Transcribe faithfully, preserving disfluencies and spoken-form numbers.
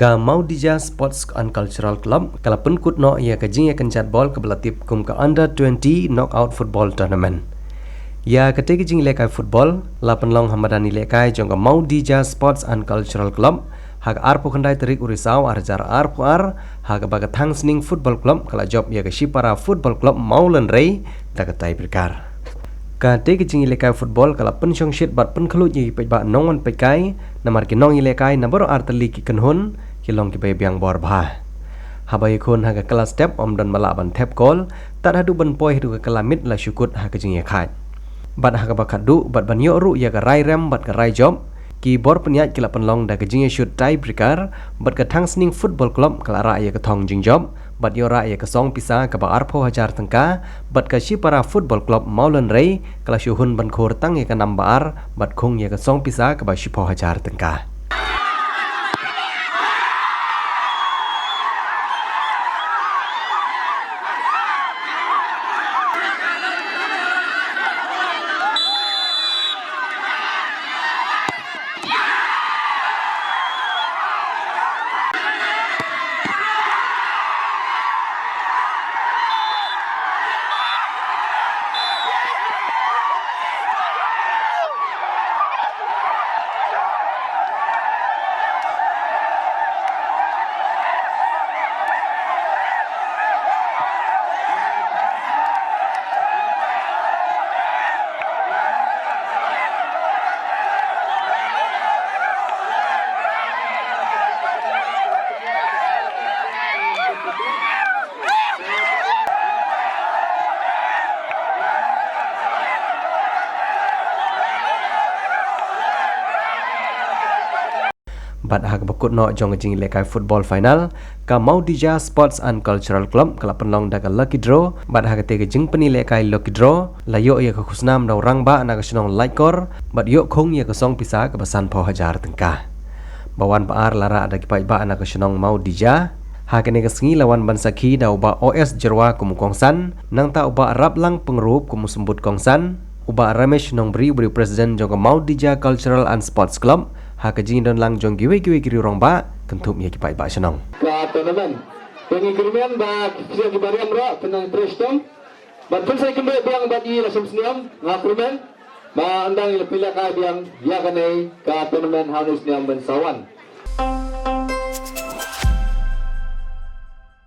Ka Maudija Sports and Cultural Club ka la pynkut noh ïa ka jingïakynjat bol kaba la tip kum ka Under twenty Knockout Football Tournament. Ïa katei ka jingïalehkai football la pynlong ha madan ïalehkai jong ka Maudija Sports and Cultural Club ha ka arphew khyndai tarik u Risaw ar hajar arphew ar, ha kaba ka Thangsning Football Club ka la jop ïa ka Shipara Football Club Mawlynrei da ka tiebreaker. Katei ka jingïalehkai football ka la pynshongshit bad pynkhluit ïa ki paidbah nongwan peitkai, namar ki nongïalehkai na baroh artylli ki kynhun ki long kiba ïabiang bor bha. Haba ïakhun ha ka kylla step ym don ba lah ban thep kol, tad haduh ban poi haduh ka kylla miet la shu kut ha ka jingïakhaid. Bad ha kaba khatduh bad ban ïoh ruh ïa ka rai rem bad ka rai jop, ki bor pynïaid ki la pynlong da ka jingïashut tiebreaker, bad ka Thangsning Football Club ka la rah ïa ka thong jingjop bad ïoh rah ïa ka song pisa kaba arphew hajar tyngka, bad ka Shipara Football Club Mawlynrei ka la shu hun ban khur tang ïa ka nam ba ar bad khung ïa ka song pisa kaba shiphew hajar tyngka. Bad ha kaba kut noh jong ka jingïalehkai football final, ka Maudija Sports and Cultural Club ka la pynlong da ka lucky draw, bad ha katei ka jingpynïalehkai lucky draw la ïoh ïa ka khusnam da u rangbah na ka shnong Laitkor, bad ïoh khung ïa ka song pisa kaba sanphew hajar tyngka. Ba wan ba ar la rah da ki paidbah na ka shnong Maudija. Ha kane ka sngi la wan ban sakhi da u Bah O S Jyrwa kum u kongsan, nangta u Bah Raplang Pyngrope kum u symbud kongsan, u Bah Ramesh Nongbri, u briew president jong ka Maudija Cultural and Sports Club, ha ka jingdon lang jong kiwei kiwei ki riew rangbah kynthup ïa ki paidbah shnong. Ka tournament. Te ngi kyrmen ba ki pyrshah ki bariam ruh, pynang trei shitom. Bad pynshai kynduh biang bad i la shem sniam, nga kyrmen. Ba ynda ngi la pynlehkai biang ïa kane ka tournament ha une u sniam ban sa wan.